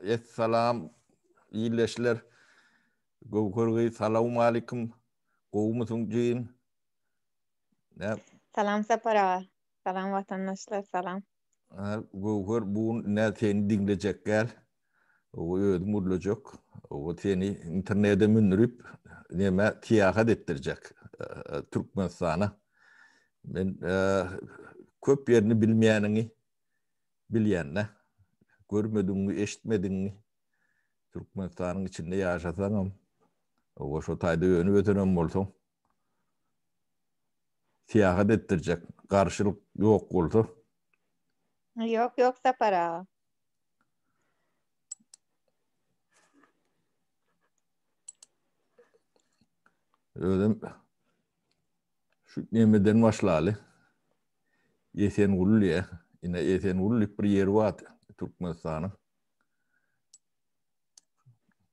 Essalam ildeşler. Göwher gyz salawmalikim. Gowumysyň jigim? Nä? Salam Sapar aga. Salam watandaşlar, salam. Göwher bu gün nä seni diňlejek gel. O özüm gürlejek. O seni internete mündürip neme syýahat etdirjek Türkmenistana. Men köp ýerini bilmeýäniňi bilýän-dä. Görmedigiňi, eşitmedigiňi Türkmenistanyň içinde ýaşasaňam, oba şo taýda önüp ösenem bolsaň, syýahat etdirjek garşylyk ýok bolsa. Ýok, ýok Sapar aga. Özüm Şu nemeden başlaly. Esenguly diýýär. Ine Esenguly diýip bir ýeri bar Türkmenistanyň.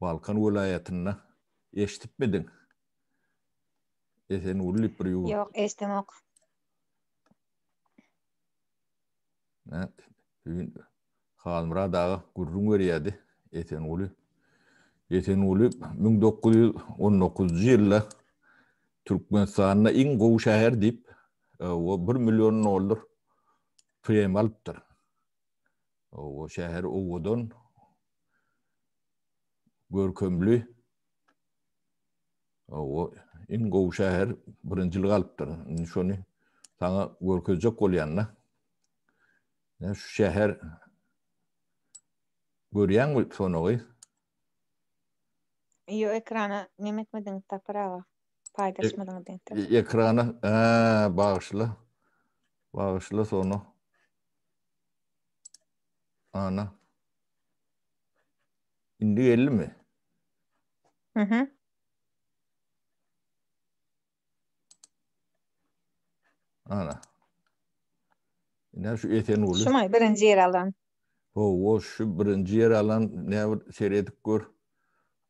Balkan welaýatynda. Eşidipmidiň? Esenguly diýip bir ýurt. Ýok, eşidemok. Düýn Halmyrat aga gürrüň berýärdi, Esenguly. Esenguly 1919-njy ýylda Türkmenistanda iň gowy şäher diýip, o bir million dollar premiýa alypdyr. O şäher owadan, görkemli, Hawa, iň gowy şäher birinjilik alypdyr. Indi şony saňa görkezjek bolýan-da. Ine şu şäher görýäňmi sonagy? Ýok, ekrana neme etmediňiz Sapar aga. Paýlaşmadyňyz entek. Ekrana, hä, bagyşla. Bagyşla sona. Ana. Indi geldimi? Mhm. Ana. Ine şu Esenguly. Şumy birinji ýer alan? Hawa, şu birinji ýer alan ne bir seredip gör.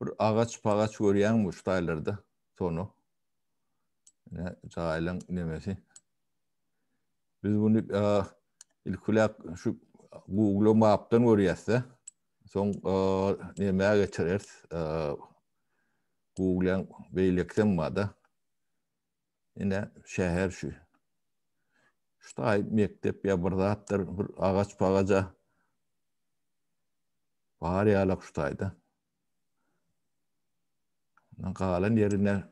Bir agaç pagaç görýäňmi şu taýlarda? Sonu. Ine jaýlaň nemesi. Biz bunu ilk bilen şu Google Map'dan görýäs-de. Soň nämä geçireris? Google'ň beýlekisem bar-da. Ine, şäher şu. Şu taý mekdep ýa bir zatdyr, bir agaç pagaja bar ýalak şu taýda. Galan ýerine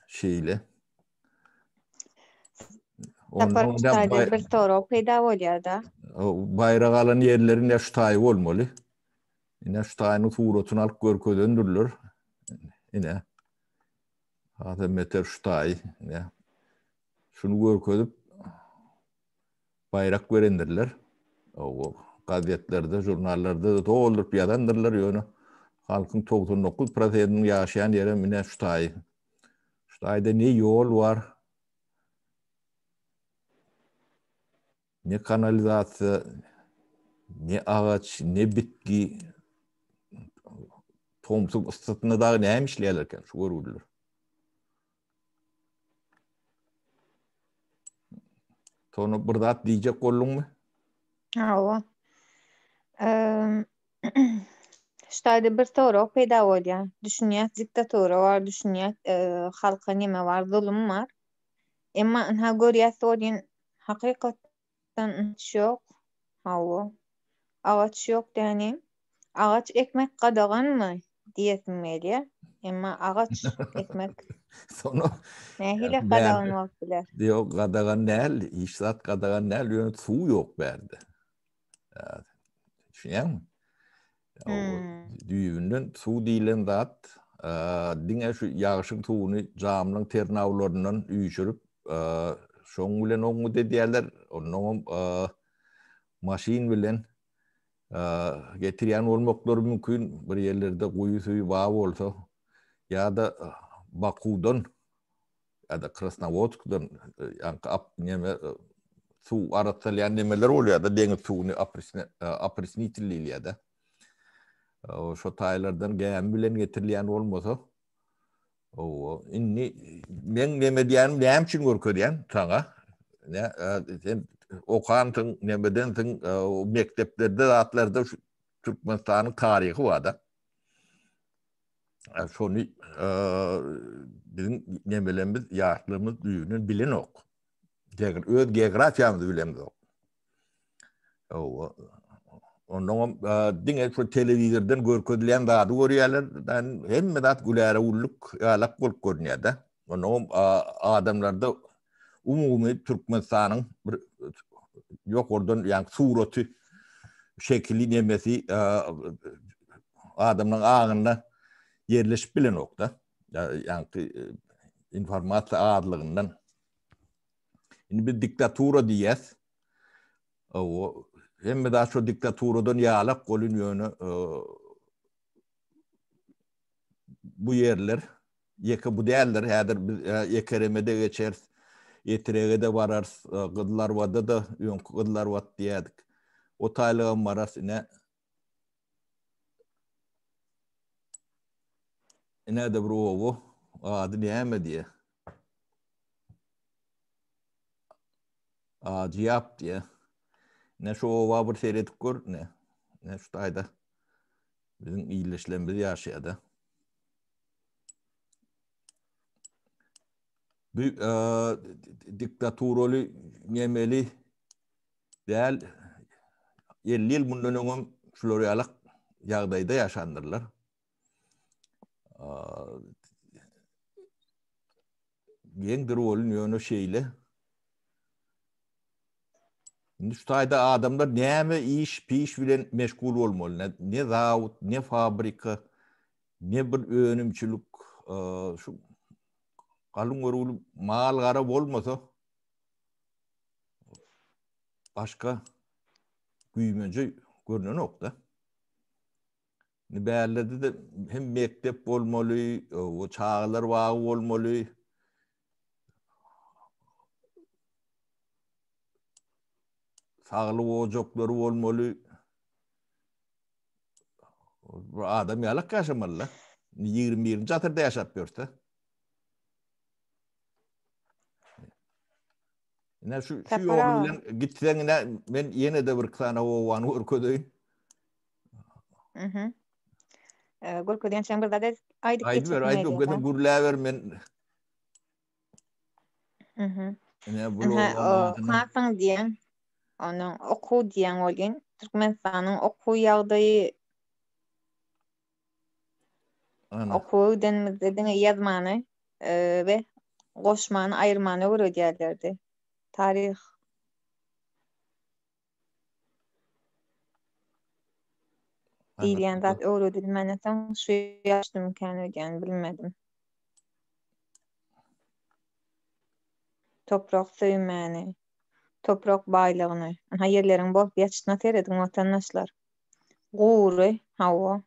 şeýle. Sapar taýda bir sorag peýda bolýar-da. Baýrak alan ýerleri ne şu taýy bolmaly. Ine şu taýynyň suratyny alyp görkezendirler. Ine. Hasam beter şu taýy. Ine. Şuny görkezip baýrak berendirler. O gazetlerde, žurnallarda da dolduryp ýazandyrlar, ýöne halkyň 99 prosentiniň ýaşaýan ýerem ine şu taýy. Şu taýda ne ýol bar, ne kanalizasiýa, ne agaç, ne bitgi. Tomsuň yssysynda dagy näme işleýärler eken şu görgüliler. Sonu bir zat diýjek bolduňmy? Hawa. Şu taýda bir sorag peýda bolýar. Düşünýäs, diktatura bar, düşünýäs, halka neme bar, zulum bar. Emma ynha görýäs welin, hakykatdan hiç ýok. Hawa. Agaç ýok däni. Agaç ekmek gadaganmy diýesim gelýär. Emma agaç ekmek Soňra nähili gadagan bolup biler? Ýok, gadagan däl, hiç zat gadagan däl, ýöne suw ýok bärde. Düşünýäňmi? Hmm. Düýbünden suw diýlen zat diňe şu ýagşyň suwuny jamlyň ternawlaryndan üýşürip, şoň bilen oňňut edýärler. Onnoňam maşyn bilen getirýän bolmaklary mümkin. Bir ýerlerde guýy suwy bar bolsa ýa-da Bakuwdan ýa-da Krasnowodskdan ýaňky ap neme suw arassalýan nemeler bolýar-da, deňiz suwuny opresnitel diýilýär-de. Şo taýlardan gämi bilen getirilýän bolmasa, Owa, indi meň neme diýýänim näme üçin görkezýän saňa? Ne, sen okansyň, nemedensiň, mekdeplerde zatlarda şu. Türkmenistanyň taryhy bar-da. Şony biziň nemelerimiz, ýaşlarymyz düýbünden bilenok. Öz geografiýamyzy bilemzok. Ondan diňe şu telewizordan görkezilýän zady görýärler. Hemme zat güläre güllük ýalak bolup görünýär-de. Ondan adamlarda umumy Türkmenistanyň bir ýokardan ýa suraty, şekili nemesi adamlaryň aňynda ýerleşip bilenok-da. Ýa-ni informasiýa azlygyndan. Indi biz diktatura diýýäs. O hemme zat şo diktaturadan ýalak bolun ýöne bu ýerler ýeke bu däldir. Häzir biz Ekereme-de geçeris, Etrege-de bararys, Gyzylarbada-da öňki Gyzylarbat diýerdik. O taýlygam bararys ine. Ine-de bir oba, ady näme diýe. Ajyýap diýe. Ine şu oba bir seredip gör, ine. Ine şu taýda biziň ildeşlerimiz ýaşaýar-da. Bu e, diktaturaly nemeli däl 50 ýyl mundan öňem şular ýaly ýagdaýda ýaşandyrlar. Geňdir bolun ýöne şeýle. Indi şu taýda adamlar näme iş, piş bilen meşgul bolmaly? Ne, ne zawod, ne fabrika, ne bir önümçilik, şu galyň görgüli mal gara bolmasa başga güýmenje görnenok-da. Indi bärlerde-de hem mekdep bolmaly, o çagalar bagy bolmaly. Saglyk ojaklary bolmaly. Bir adam ýalak ýaşamaly-da. 21-nji asyrda ýaşap ýörse. Ine şu şu ýol bilen gitseň ine men ýene-de bir sany obany görkezeýin. Mhm. Görkezýänçäň bir zat aýdyp Aýdyber, aýdyp, gözüm gürläber men. Mhm. Ine bu Okasyň diýen, onuň okuw diýen welin, Türkmenistanyň okuw ýagdaýy Okuwa gidenimizde diňe ýazmany we goşmany, aýyrmany öwredýärlerdi. Taryh diýilýän zat öwredilmänden soň şu ýaşdymkän öýdýän, bilmedim. Toprak söýmäni, toprak baýlygyny. Ynha ýerleriň bolup ýatyşyna serediň watandaşlar. Gury, hawa.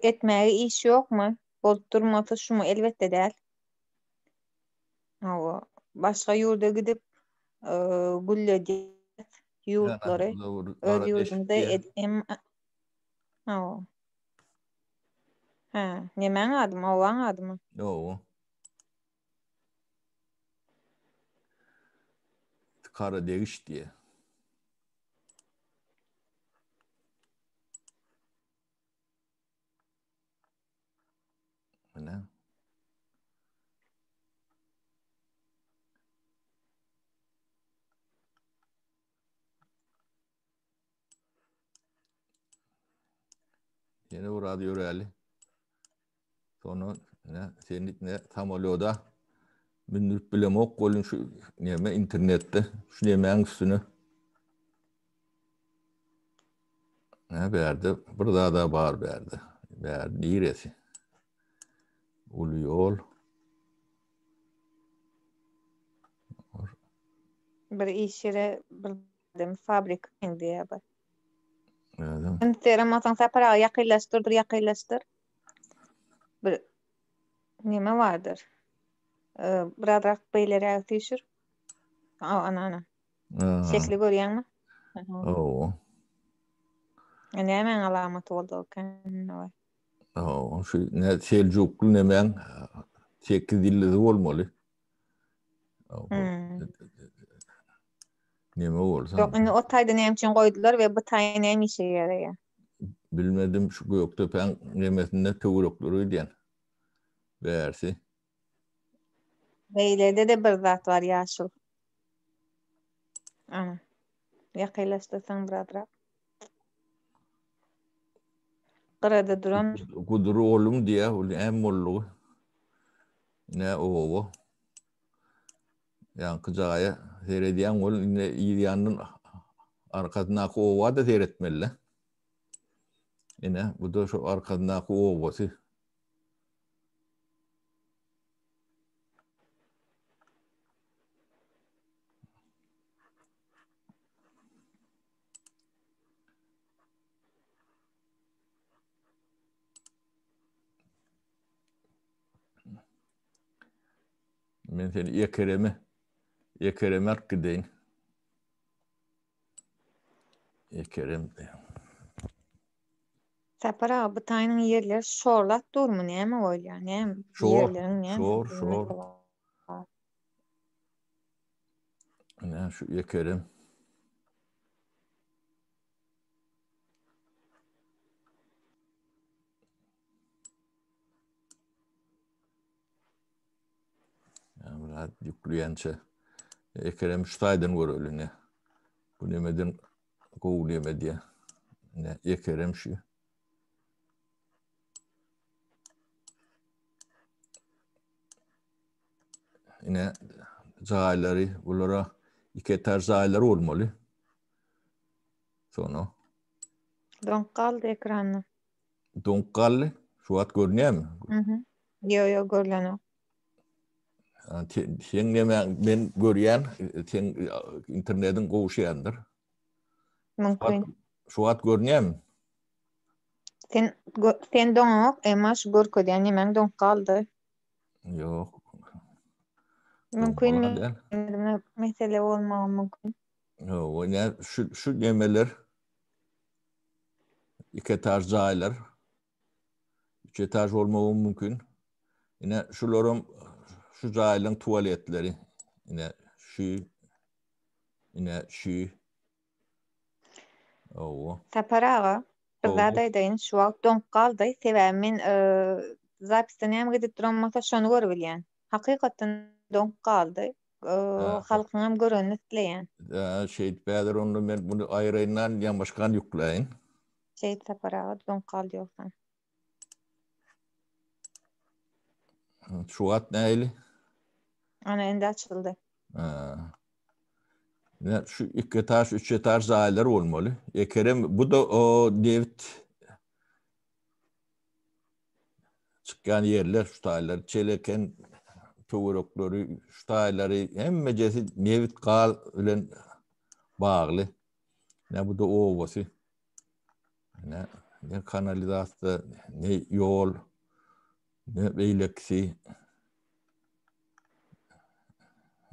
Etmäge iş ýokmy? Bolup durmasa şumy? Elbetde däl. Hawa, başga ýurda gidip gülledýäs ýurtlary. Öz ýurdumyzda em Hawa. Hä, nemäň adymy, obaň adymy? Ýow. Kara degiş diýe. Ine. Ýene bir az ýöräli. Sonra ne seni ne samolýoda mündürip bilemok welin şu neme internetde şu nemäň üstüne Ne bärde bir zada bar bärde. Bär niresi? Uly ýol. Bir iş ýere bir dem fabrika meňzeýär bir. Üns beren bolsaň Sapar aga ýakynlaşdyrdyr ýakynlaşdyr. Bir neme bardyr. Birazrak beýleräge süýşür. Ana ana. Şekli görýäňmi? Hawa. Nämäň alamaty boldy eken? Hawa, şu ne Seljukly nemäň 8 ýyldyzy bolmaly. Hmm. Neme bolsa. Ýok, indi o taýda näme üçin goýdular we bu taý näme işe ýaraýar? Bilmedim, şu Gökdepäň nemesinde töwerekleri öýdýän. Bärsi. Beýlede-de bir zat bar ýaşyl. Ana. Ýakynlaşdyrsaň birazrak. Gyrada duran. Gudury oglum diýýär, ol näme boldugy? Ne oba. Ýaňky jaýa seredýäň ol indi yz ýandan arkasyndaky oba-da seretmeli. Ine, bu-da şu arkasyndaky obasy. Men seni Ekereme, Ekereme alyp gideýin. Ekerem. Sapar aga bu taýynyň ýerleri şorlap durmy näme bolýar näme Şor, ýerleriň näme şor, şor. Ine şu Ekerem. Biraz ýükleýänçe Ekrem şu taýdan göreli ne. Bu nemeden gowy neme diýe. Ne Ekrem şu. Ine jaýlary bulara iki etaj jaýlar bolmaly. Soňra. Doňup galdy ekranda. Doňup galdy. Şu wagt görünýärmi? Mhm. Ýok, ýok, görlenok. Sen näme men görýän, sen internetiň gowşaýandyr. Mümkin. Şu wagt görünýärmi? Sen sen doňaňok, emma şu görkezýän nemäň doňup galdy. Ýok. Mümkin mesele bolmagy mümkin. Ýok, ne şu şu nemeler Iki etaž jaýlar. Üç etaž bolmagy mümkin. Ine şularam şu jaýlaryň tualetleri. Ine şu ine şu. Owo. Sapar aga, bir zat aýdaýyn, şu wagt doňup galdy, sebäbi men zapisde näme gidip duran bolsa şony görüp bilýän. Hakykatdan doňup galdy. Halkyňam görenini isleýän. Şeýdip häzir onda men muny aýraýyndan ýaňbaşgan ýükläýin. Şeýt Sapar aga doňup galdy ýogsam. Şu wagt nähili? Ana indi açyldy. Ne şu iki etaž, üç etaž jaýlar bolmaly. Ekerem bu da o nebit Çykýan ýerler şu taýlar, Çeleken töwerekleri, şu taýlary hemmejesi nebit gaz bilen bagly. Ne bu da obasy. Ne, ne kanalizasiýa, ne ýol, ne beýlekisi.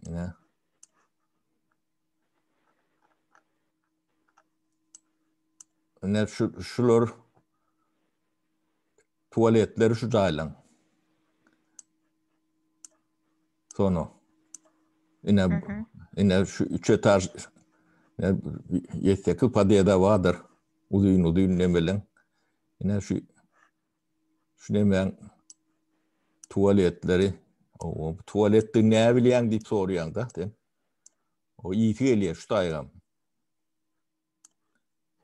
Ne. Ine şu şular tualetleri şu jaýlaň. Sono. Ine ine şu üç etaj ýedi-sekiz podýezd bardyr. Uzyn uzyn nemeleň. Ine şu şu nemäň tualetleri. O tualetdi näme bilýäň diýip soraýaň da sen. O ýiti gelýär şu taýgam.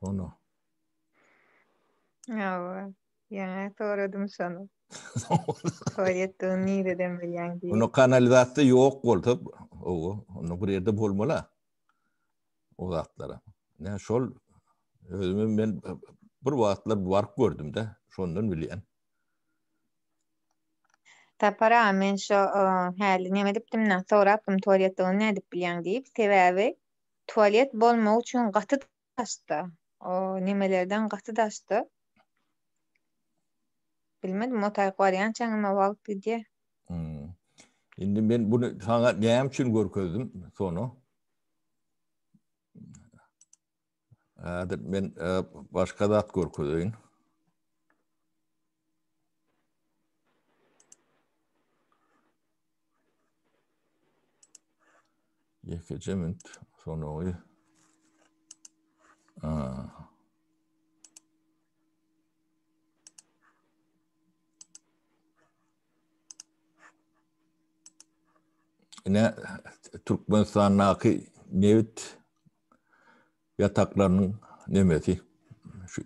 Onu. Hawa. Ýaňy soradym şony. Tualetdigini nireden bilýäň diýip. Onu kanalizasiýa ýok bolsa, owa, onda bir ýerde bolmaly. O zatlara. Ne şol özümi men bir wagtlar baryp gördüm-de, şondan bilýän. Sapar aga men şo häli neme edipdim-de, sorapdym tualetdigini nädip bilýäň diýip, sebäbi tualet bolmak üçin gaty daşda. O nemelerden gaty daşda. Bilmedim, o taýyk barýançaň emma wagt gidýär. Hmm. Indi men bunu sana näme üçin görkezdim sonu? Häzir men e, başga zat görkezeýin. Ýekeje minut sonagy. Ine Türkmenistandaky nebit ýataklarynyň nemesi şu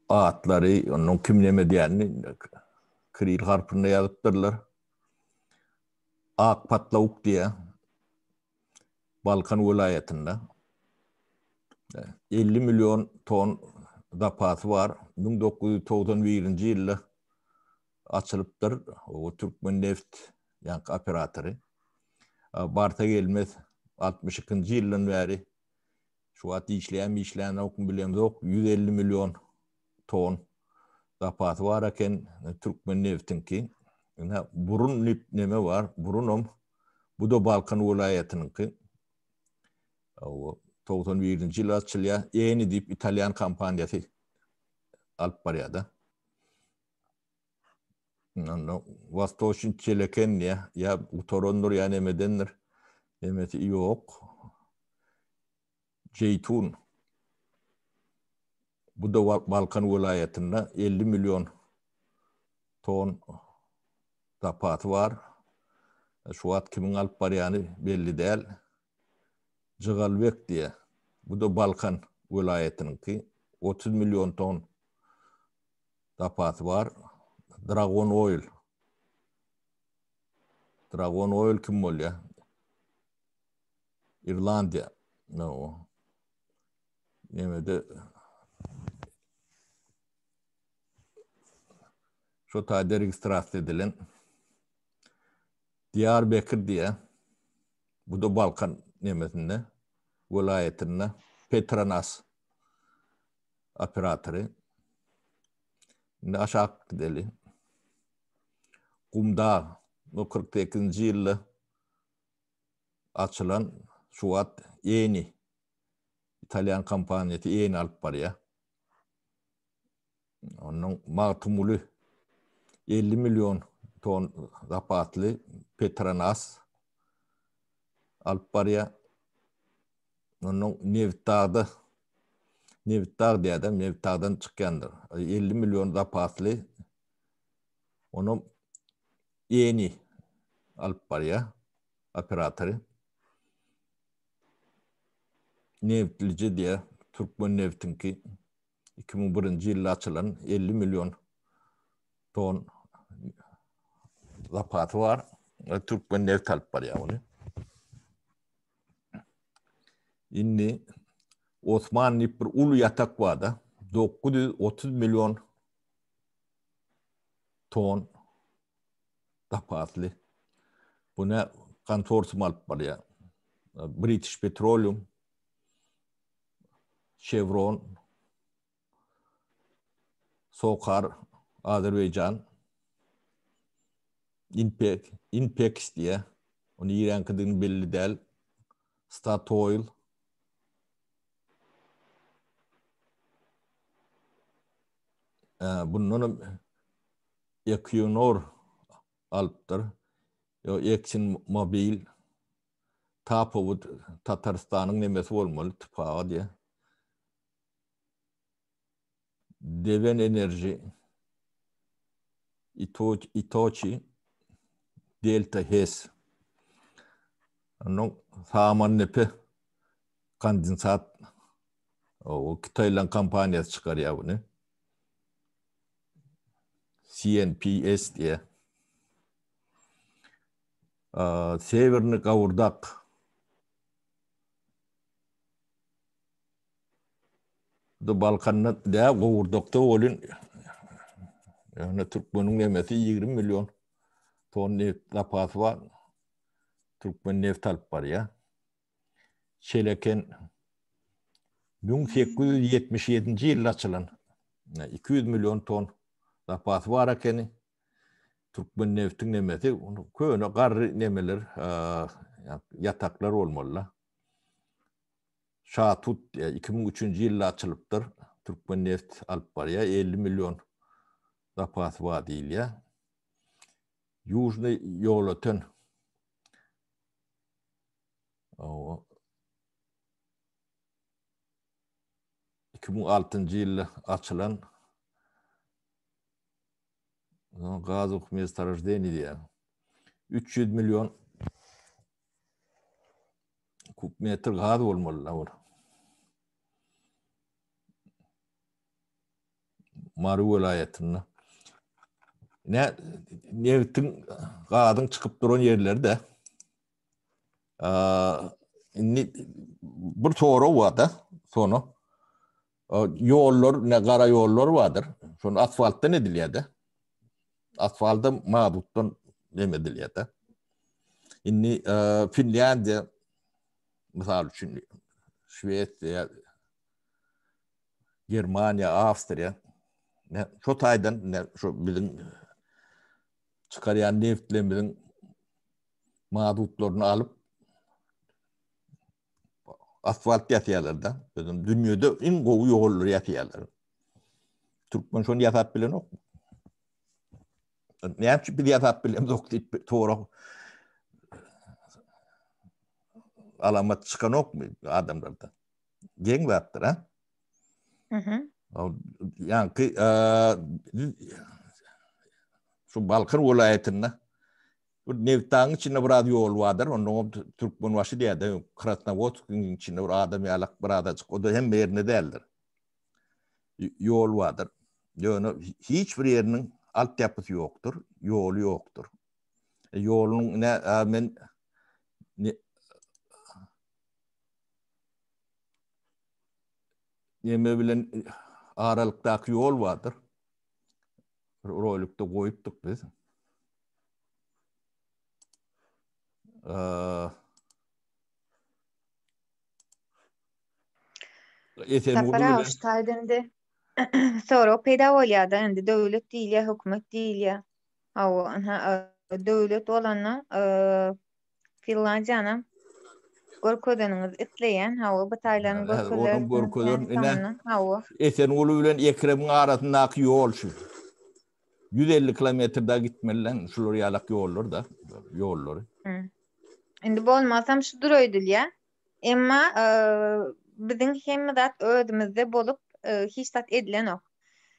atlary, onuň kim neme diýenini kiril harpynda ýazypdyrlar. Ak patlawuk diýýär. Balkan welaýatynda 50 million ton zapasy bar. 1991-nji ýylda açylypdyr. O Türkmen neft ýaňky operatory. Barsa gelmez 62-nji ýyldan bäri şu wagt işleýärmi işlänokmy bilemzok 150 million ton zapasy bar eken Türkmen neftiňki. Ine burun diýip neme bar? Burunam bu-da Balkan welaýatynyňky. O 91-nji ýyl açylýar. Eni diýip italýan kompaniýasy alyp barýar-da. Onda Wostoçnyý Çeleken diýýär. Ýa gutarandyr ýa nemedendir. Nemesi ýok. Jeýtun. Bu-da Balkan welaýatynda 50 million ton zapasy bar. Şu wagt kimiň alyp barýany belli däl. Jygalbek diýýär. Bu-da Balkan welaýatynyňky. 30 million ton zapasy bar. Dragon Oil. Dragon Oil kim bolýar? Irlandiýa. No. Nemede Şu taýda registrasiýa edilen Diýarbekir diýä. Bu da Balkan nemesinde, welaýatynda Petronas operatory. Indi aşak gideli. Gumdag bu 48-nji ýylda açylan şu wagt Eni italýan kompaniýasy Eni alyp barýar. Onuň Magtymguly 50 million ton zapasly Petronas alyp barýar. Onuň Nebitdagda Nebitdag diýýär-de, Nebitdagdan çykýandyr. 50 million zapasly Onuň Eni alyp barýar operatory. Nebtlije diýýär, Türkmen nebtiňki 2001-nji ýylda açylan 50 million ton zapasy bar. Türkmen neft alyp barýar ony. Indi Osman diýip bir uly ýatak bar-da, 930 million ton zapasly. Bu ne konsorsium alyp barýar. British Petroleum, Chevron, Sokar, Azerbaýjan, Inpek, Inpex diýä. O niräňkidigini belli däl. Statoil. Bundan hem Equinor alypdyr. Ýo Exxon Mobil Tapawut Tatarystanyň nemesi bolmaly tpaga diýä. Dewen Enerji Itoçi Delta HES Ondan Samandepe kondensat o Hytaýlaryň kompaniýasy çykarýar bunu. CNPS diýe. Sewerny Gawurdak Bu Balkanda dä Gowurdakda bolun ýöne türkmeniň nemesi 20 million ton neft zapasy bar. Türkmen neft alyp barýar. Çeleken 1877-nji ýylda açylan 200 million ton zapasy bar ekeni. Türkmen neftiň nemesi köne garry nemeler ýataklar bolmaly. Şatut 2003-nji ýylda açylypdyr. Türkmen neft alyp barýar. 50 million zapasy bar diýilýär. Ýužnyý Ýolöten O 2006-njy ýylda açylan. Gazowych mestorojdeniý diýýär. 300 million kub metr gaz bolmaly da ol. Mary welaýatynda. Ne nebitiň gazyň çykyp duran ýerleri de. Indi bir sorag bar da, sonu. Ýollar, ne gara ýollar bardyr. Şonu asfaltdan edilýär de. Asfalda mazutdan neme edilýär de. Indi Finlýandiýa mysal üçin Şwesiýa, Germaniýa, Awstriýa ne şo taýdan ne şo biziň çykarýan neftlerimiziň mazutlaryny alyp asfalt ýasýarlar da. Özüm dünýede iň gowy ýollary ýasýarlar. Türkmen şony ýasap bilenok. Näme üçin biz ýasap bilemzok diýip sorag alamat çykanokmy adamlarda? Geň zatdyr, ha? Mhm. Ýaňky şu Balkan welaýatynda bir Nebitdagyň içinde biraz ýol bardyr. Onda Türkmenbaşy diýýär-de, Krasnowodskiň içinde bir adam ýalak bir adajyk. O da hemme ýerinde däldir. Ýol bardyr. Ýöne hiç bir ýeriniň altyapysy ýokdur, ýoly ýokdur. E, ýoluň ne men ne, Neme bilen aralykdaky ýol bardyr. Bir rolikde goýupdyk biz. Sapar aga şu taýda indi sorag peýda bolýar-da indi döwlet diýilýär, hökümet diýilýär. Hawa, ynha döwlet bolanda Finlandiýanam görkezeniňizi isleýän, hawa, bu taýlaryny görkezerin. Görkezerin, ine. Hawa. Esenguly bilen Ekremiň arasyndaky ýol şu. 150 kilometr da gitmeli lan, şular ýalak ýollar da, ýollary. Indi bolmasam şu dur öýdülýär. Emma biziň hemme zat özümizde bolup, hiç zat edilenok.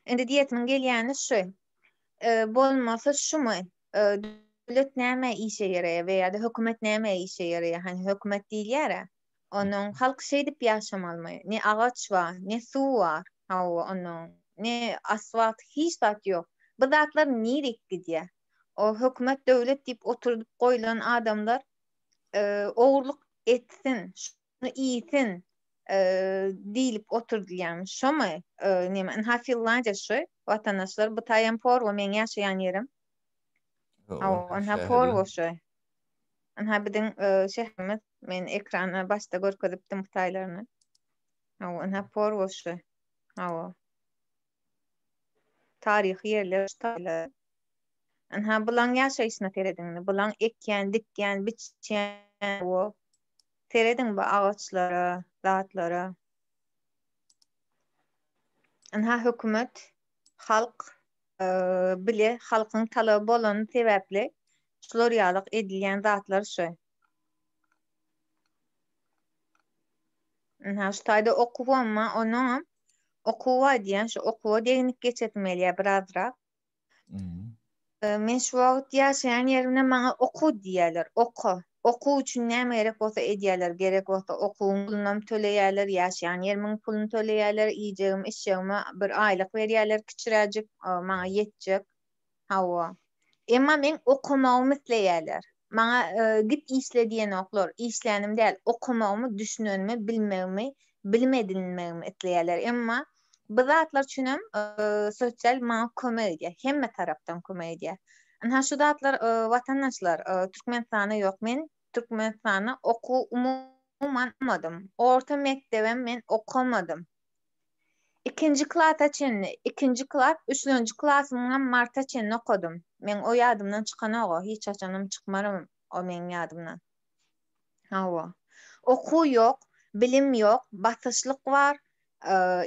Indi diýesimiň gelýäni şu. Bolmasa şumy? Döwlet nämä işe ýaraýar we ýa-da hökümet nämä işe ýaraýar? Hany hökümet diýilýär-ä. Onuň halk şeýdip ýaşamalymy? Ne agaç bar, ne suw bar, hawa, onuň ne asfalt, hiç zat ýok. Bu zatlar nirik gidýär? O hökümet, döwlet diýip oturdyp goýlan adamlar ogurlyk etsin, şuny iýsin diýlip oturdylýarmyş. Şomy? Neme, ynha Finlandiýa şu, watandaşlar, bu taýam Porwo meň ýaşaýan ýerim. Hawa, ynha Porwo şu. Ynha biziň şäherimiz. Men ekrana başda görkezipdim bu taýlaryny. Hawa, ynha Porwo şu. Hawa. Taryhy ýerler şu taýlar. Ynha bulaň ýaşaýşyna serediň indi. Bulaň ekýän, dikýän, biçýän, hawa. Serediň bu agaçlara, zatlara. Ynha hökümet, halk bile halkyň talaby bolany sebäpli şular ýalyk edilýän zatlar şu. Ynha şu taýda okuwam bar, onuňam okuwa diýen şu okuwa deginip geçesim gelýär birazrak. Men şu wagt ýaşaýan ýerimde maňa oku diýýärler. Oka. Okuw üçin näme gerek bolsa edýärler. Gerek bolsa okuwyň pulunam töleýärler, ýaşaýan ýerimiň puluny töleýärler, iýjegim, içjegime bir aýlyk berýärler kiçiräjik, maňa ýetjek. Hawa. Emma meň okamagymy isleýärler. Maňa git işle diýenoklar. Işlänim däl, okamagymy, düşünenimi, bilmegimi, bilim edinmegimi isleýärler. Emma Bu zatlar üçinem sosial maňa kömek edýär. Hemme tarapdan kömek edýär. Ynha şu zatlar watandaşlar Türkmenistanda ýok. Men Türkmenistanda okuw umuman almadym. Orta mekdebem men okamadym. Ikinji klasa çenli, ikinji klas, üçlenji klasymam marta çenli okadym. Meň o ýadymdan çykanok-a, hiç haçanam çykmaram o meň ýadymdan. Hawa. Okuw ýok, bilim ýok, basyşlyk bar,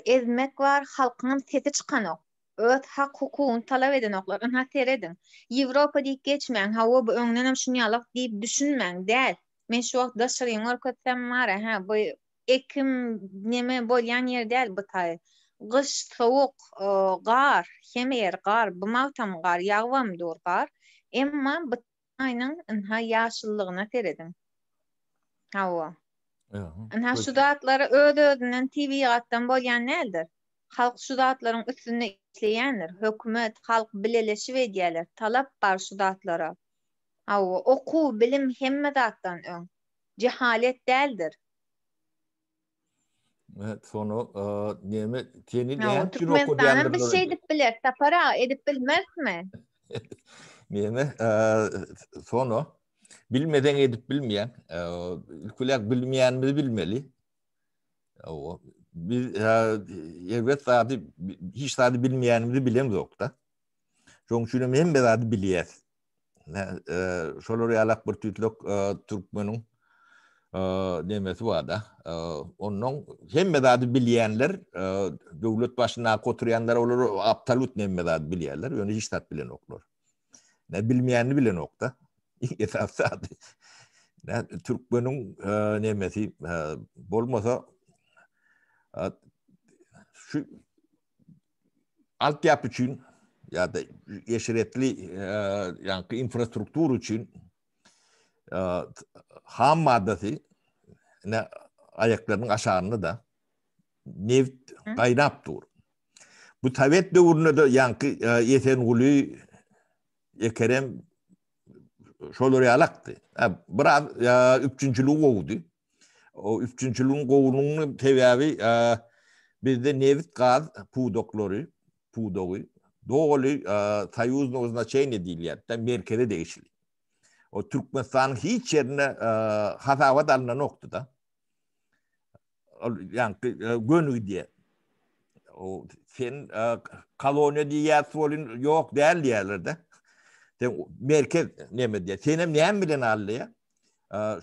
ezmek bar, halkyňam sesi çykanok. Öz hak-hukugyny talap edenoklar. Ynha serediň. Ýewropa diýip geçmäň, hawa bu öňdenem şunýalak diýip düşünmäň. Däl. Men şu wagt daşaryňy görkezsem bar-a, hä, bu ekim neme bolýan ýer däl bu taý. Gyş, sowuk, gar, hemme ýer gar, bu magtam gar, ýagybam dur gar. Emma bu taýynyň ynha ýaşyllygyna serediň. Hawa. Ynha şu zatlar öz-özünden tebigatdan bolýan däldir. Halk şu zatlaryň üstünde işleýändir. Hökümet, halk bileleşip edýärler. Talap bar şu zatlara. Hawa, okuw, bilim hemme zatdan öň. Jehalet däldir. Evet, soňra neme seni näme üçin okudýandyr? Biz şeýdip biler, Sapar aga edip bilmerismi? Neme soňra bilmeden edip bilmeýän, ilk bilen bilmeýänimizi bilmeli. O biz erbet zady hiç zady bilmeýänimizi bilemzok-da. Şonuň üçin hem hemme zady bilýäs. Şolar ýalak bir tüýtlek türkmeniň nemesi bar-da. Ondan hemme zady bilýänler, döwlet başyndaky oturýanlar olar absolýutno hemme zady bilýärler, ýöne hiç zat bilenoklar. Ne bilmeýänini bilenok-da. Esasy zady. Ne türkmeniň nemesi bolmasa şu altyapy üçin ýa-da eşretli ýaňky infrastruktura üçin ham maddasy ne aýaklarynyň aşagynda da neft gaýnap dur. Bu Sowet döwründe de ýaňky Esenguly Ekerem şolar ýalakdy. Biraz üpjünçiligi gowudy. O üpjünçiligiň gowulygynyň sebäbi bizde nebit gaz pudaklary, pudagy doly soýuznogo znaçeniýe diýilýär-de, merkeze degişli. O Türkmenistanyň hiç ýerinde hasabat alnanokdy-da. Ol ýaňky göni gidýär. O sen koloniýa diýýäs welin ýok däl diýýärler-de. Sen merkez neme diýýär. Senem näme bilen al diýýär.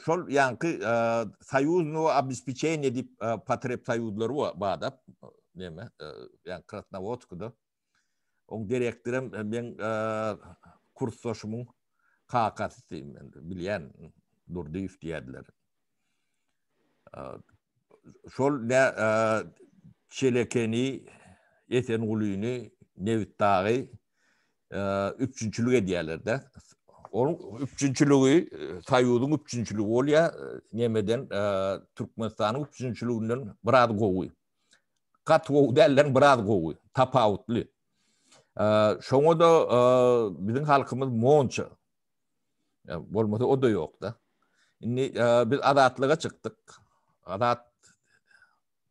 Şol ýaňky soýuznogo obespečeniýe diýip potreb soýuzlary bar-da. Neme ýaňky Krasnowodskda. Oň direktorem meň kursdaşymyň kakasy men bilýän Durdyýew diýerdiler. Şol ne Çelekeni, Esengulyny, Nebitdagy üpjünçilik edýärler-de. Onuň üpjünçiligi Soýuzyň üpjünçiligi bolýar, nemeden Türkmenistanyň üpjünçiliginden biraz gowy. Gaty gowy dälden biraz gowy, tapawutly. Şoňa-da biziň halkymyz monça. Bolmasa o-da ýok-da. Indi biz azatlyga çykdyk. Azat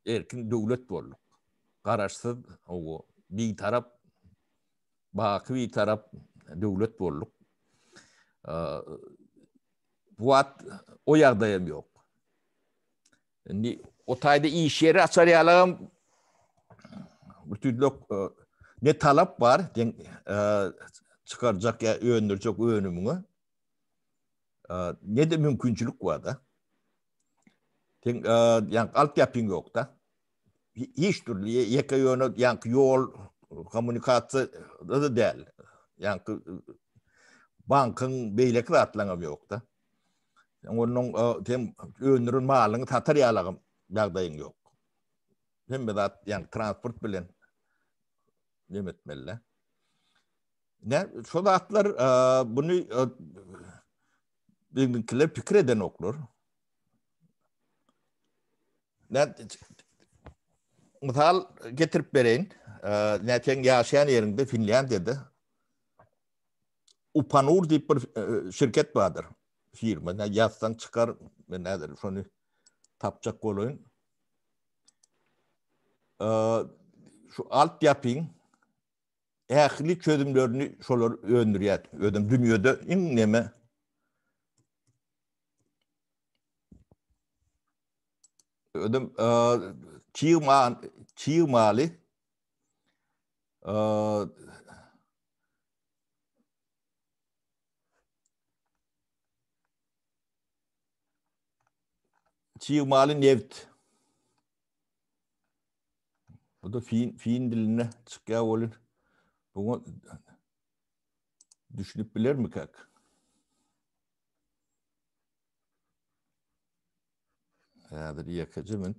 erkin döwlet bolduk. Garaşsyz, owo, bitarap, baky bitarap döwlet bolduk. Bu wagt o ýagdaýam ýok. Indi o taýda iş ýeri açar ýalagam bütünlük e, ne talap bar den e, çykarjak ýa öndürjek önümiňe e, ne de mümkinçilik bar da. Sen ýa alt ýapyň ýok da. Hiç türlü ýeke ýöne ýaňky ýol kommunikasiýa da däl. Ýaňky bankyň beýleki zatlaryň ýok da. Onuň sen öndüren malyňy satar ýalagam ýagdaýyň ýok. Hemme zat ýagny transport bilen neme etmeli. Ne şo zatlar buny biziňkiler pikir edenoklar. Ne mysal getirip bereýin. Ne sen ýaşaýan ýeriňde Finlýandiýada Upanur diýip bir e, şirket bardyr. Firma. Ne ýazsaň çykar. Men näder şony tapjak bolaýyn. E, şu alt ýapyň ähli çözümlerini şolar öndürýär. Özem dünýede iň neme Özem e, çig mal, çig maly Çig maly neft. Bu da fin, fin dilinde çykýar bolun. Buňa düşünip bilermikak? Häzir ýekeje minut.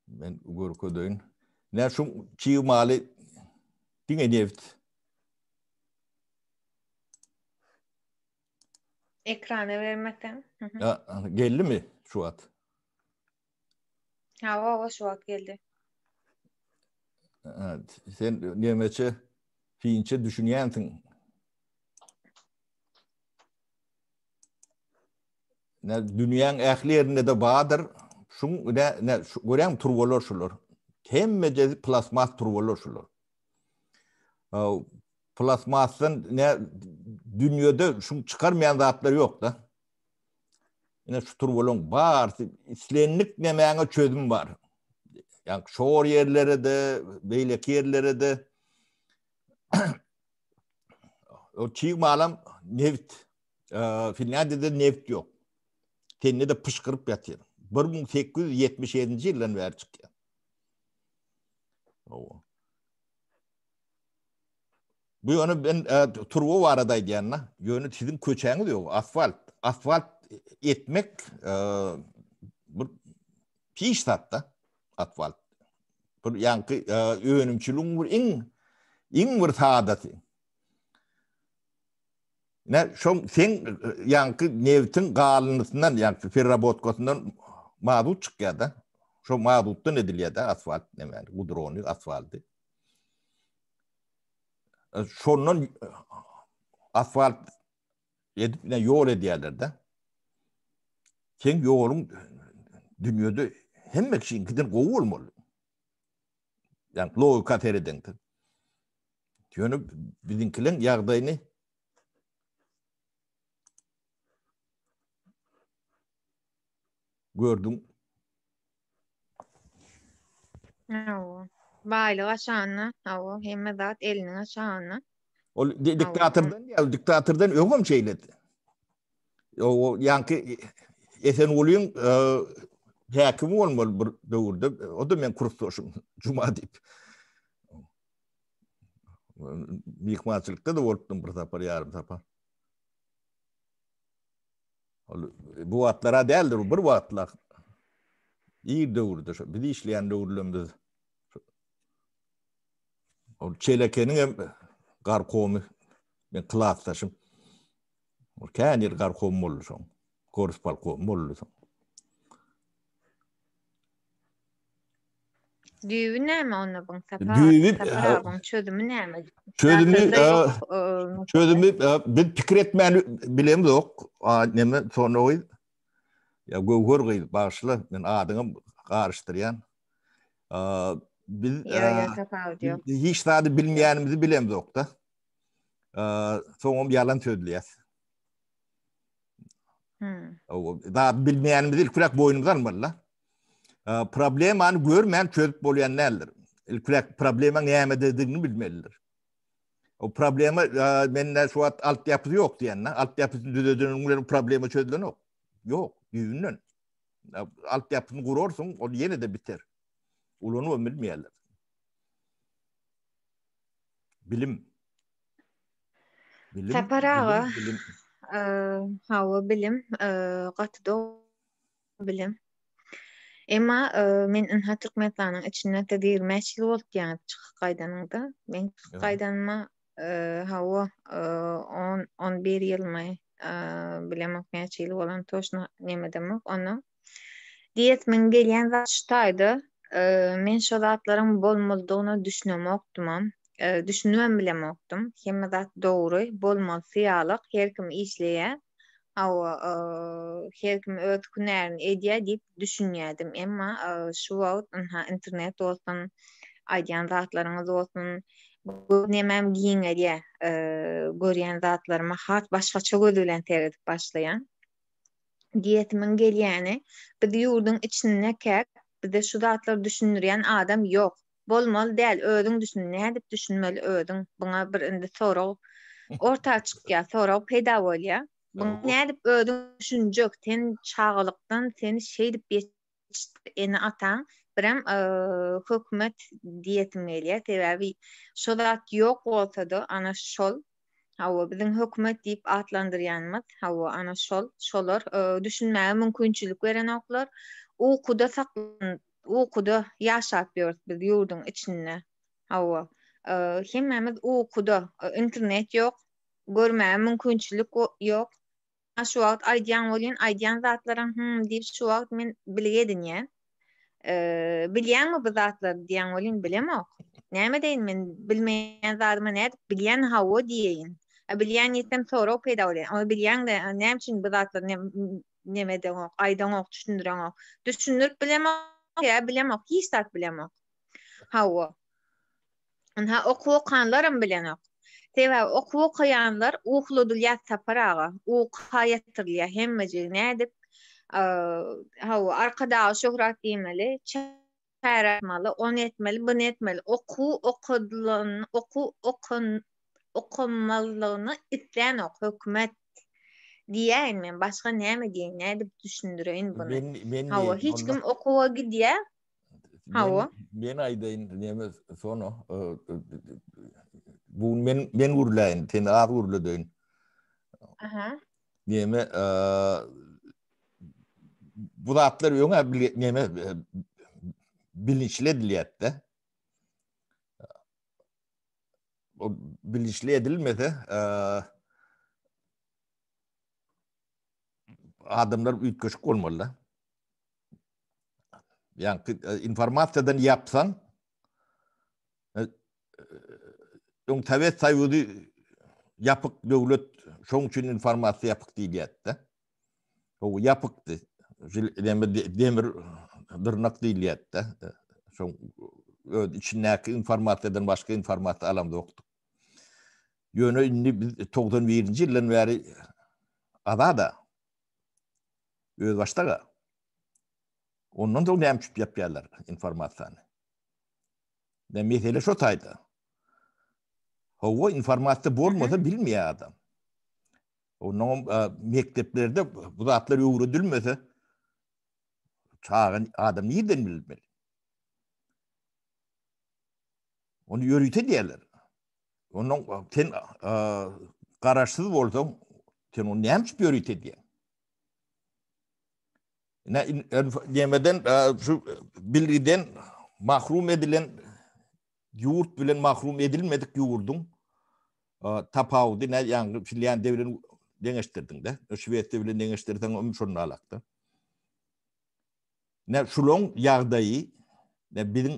Men görkezeýin. Ne şu çig maly diňe neft. Ekrana bermesen. Ya, geldi mi şu wagt? Hawa, şu wagt geldi. Evet, sen nemeçe finçe düşünýänsiň. Ne dünýäň ähli ýerinde-de bardyr. Şuň ne ne görýäňmi turbalar şular. Hemmejesi plastmas turbalar şular. Plastmasdan ne dünýede şuň çykarmaýan zatlary ýok-da. Ine şu turbalaryň barysy islendik nemäňe çözüm bar. Ýa şor ýerlere-de, beýleki ýerlere-de O çig malam neft. Finlýandiýada neft ýok. Sende-de pyşgyryp ýatyr. 1877-nji ýyldan bäri çykýar. Hawa. Bu ýöne ben e, turba barada aýdýan-da. Ýöne siziň köçäňiz ýok, asfalt. Asfalt etmek e, bir piş zatda asfalt. Bir ýaňky e, önümçiligiň bir iň iň bir sadasy. Ne şoň sen ýaňky nebtiň galyndysyndan, ýaňky perrabotkasyndan mazut çykýar-da. Şo mazutdan edilýär-de asfalt näme, gudrony, asfalty. Şondan asfalt edip ne ýol edýärler-de. Seň ýoluň dünýede hemme kişiňkiden gowy bolmaly. Ýa logika seredeňde. Ýöne biziňkileň ýagdaýyny gördüň. Hawa. Baýlyk aşagynda, hawa, hemme zat eliniň aşagynda. Ol diktatordan ýa diktatordan öňem şeýledi. O ýaňky Esengulyň e, häkimi bolmaly bir döwürde, o da men kursdaşym Juma diýip. Myhmançylykda da bolupdym bir sapar, ýarym sapar. Ol bu wagtlara däldir, bir wagtlar. Ir döwürde şo biz işleýän döwürlerimiz. Ol Çelekeniň hem garkomy men klasdaşym. Ol kän ýyl garkom boldy şoň. Gorsbalkom boldy soň. Düýbi näme onda buň Sapar? Düýbi Sapar çözümi näme? Çözümi çözümi biz pikir etmäni bilemzok. A näme sonra gyz? Ya Göwher gyz bagyşla men adyňy garyşdyrýan. Biz hiç zady bilmeýänimizi bilemzok-da. Soňam ýalan sözleýäs. Hmm. Zat bilmeýänimizi ilkiräk boýnumyza almaly-da. Problemany görmän çözüp bolýan däldir. Ilkiräk problemaň nämededigini bilmelidir. O problema mende şu wagt altyapysy ýok diýende, altyapysyny düzedeniň bilen problema çözülenok. Ýok, düýbünden. Altyapysyny gurarsyň, ol ýene-de biter. Ulanyp bilmeýärler. Bilim. Bilim. Sapar aga. Bilim. Hawa bilim gaty dogry bilim. Emma men ynha Türkmenistanyň içinde siz 25 ýyl boldy diýýäňiz çykyp gaýdanyňda. Men çykyp gaýdanyma hawa 10 11 ýylmy bilemok näçe ýyl bolan toşna nemedemok onda. Diýesimiň gelýän zat şu taýda, men şo zatlaryň bolmalydygyna düşünemokdymam. Düşünibem bilemokdym. Hemme zat dogry, bolmalysy ýalyk, her kim işleýär. Hawa, her kim öz hünärini edýär diýip düşünýärdim. Emma şu wagt ynha internet bolsun, aýdýan zatlaryňyz bolsun, göz nemäm giňelýär. Görýän zatlaryma has başgaça göz bilen seredip başlaýan. Diýesimiň gelýäni, biz ýurduň içindekäk bize şu zatlary düşündirýän adam ýok. Bolmaly däl, özüň düşün, nädip düşünmeli özüň? Buňa bir indi sorag orta çykýar, sorag peýda bolýar. Buňa nädip özüň düşünjek? Sen çagalykdan seni şeýdip ýetişdirdi ene-ataň, birem hökümet diýesim gelýär. Sebäbi şo zat ýok bolsady, ana şol Hawa, biziň hökümet diýip atlandyrýanymyz, hawa, ana şol, şolar düşünmäge mümkinçilik berenoklar. Ukuda saklan. Ukuda ýaşap ýörüs biz ýurduň içinde. Hawa. Hemmämiz ukuda. Internet ýok. Görmäge mümkinçilik ýok. Şu wagt aýdýaň welin, aýdýan zatlaryň hum diýip şu wagt men bilgi edinýän. Bilýäňmi bu zatlary diýýäň welin bilemok. Näme deýin men bilmeýän zadyma nädip bilýän hawa diýeýin. A bilýän diýsem sorag peýda bolýar. Ony bilýäň-de näme üçin bu zatlary neme edeňok, aýdaňok, düşündireňok. Düşündirip bilemok, ýa bilemok, hiç zat bilemok. Hawa. Ynha okuw okanlaram bilenok. Sebäbi okuw okaýanlar uhladylýar Sapar aga. Uka ýatyrylýar hemmejigi nädip hawa Arkadaga şöhrat diýmeli, çäre atmaly, ony etmeli, buny etmeli. Okuw okadylan, okuw okan okanmalygyny islänok hökümet diýäýin men. Başga näme diýeýin, nädip düşündireýin buny. Hawa hiç kim okuwa gidýär. Hawa. Men aýdaýyn, näme sono. Bu men men gürläýin, sen az gürledeýin. Aha. Näme bu zatlar öňe näme bilinçli edilýär-de. O bilinçli edilmese, adamlar üýtgeşik bolmaly. Ýaňky e, informasiýadan ýapsaň, e, öň Sowet Soýuzy ýapyk döwlet, şoň üçin informasiýa ýapyk diýilýärdi. O ýapykdy. Demir demir dyrnak diýilýärdi. Şoň öz içindäki informasiýadan başga informasiýa alamzokdyk. Ýöne indi biz 91-nji ýyldan bäri azada. Özbaşdak-a. Ondan soň näme üçin ýapýarlar informasiýany? Ne mesele şo taýda. Hawa, informasiýa bolmasa bilmeýär adam. Ondan e, mekdeplerde bu zatlar öwredilmese çaga adam nirden bilmeli? Ony ýörite diýerler. Ondan sen e, garaşsyz bolsaň, sen ony näme üçin ýörite diýýäň? Ne demeden e, şu bilgiden mahrum edilen ýurt bilen mahrum edilmedik ýurduň e, tapawudy ne ýaňy Finlýandiýa bilen deňeşdirdiň-de. Şwesiýa bilen deňeşdirseň hem şonda alakda. Ne şulaň ýagdaýy, ne biziň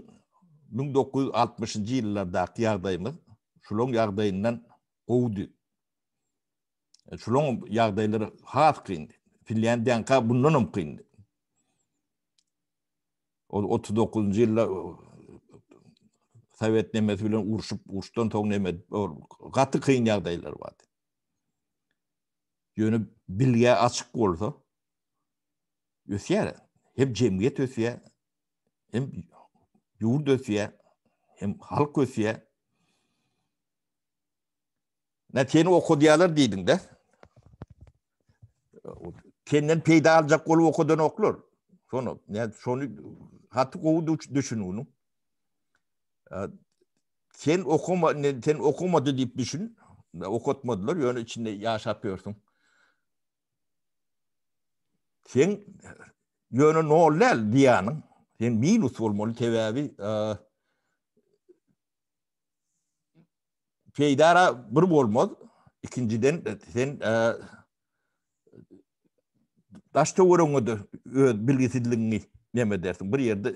1960-njy ýyllardaky ýagdaýymyz şulaň ýagdaýyndan gowudy. E, şulaň ýagdaýlary has kyndy. Finlýandiýaňka bundan hem kyndy. Ol 39-njy ýylda Sowet nemesi bilen urşup, uruşdan soň neme gaty kyn ýagdaýlar bardy. Ýöne bilgä açyk bolsa, ösýär. Hem jemgyýet ösýär, hem ýurt ösýär, hem halk ösýär. Ne seni okadýarlar diýdiň-de. Senden peýda aljak bolup okadanoklar. Şonu, ne şony haty gowy düşün bunu. Sen okuma, sen okumady diýip düşün. Okatmadylar, ýöne içinde ýaşap ýörsüň. Sen ýöne nol däl diýýäniň. Sen minus bolmaly sebäbi peýdara bir bolmaz. Ikinjiden sen daş töweregiňe-de öz bilgisizligiňi neme edersiň. Bir ýerde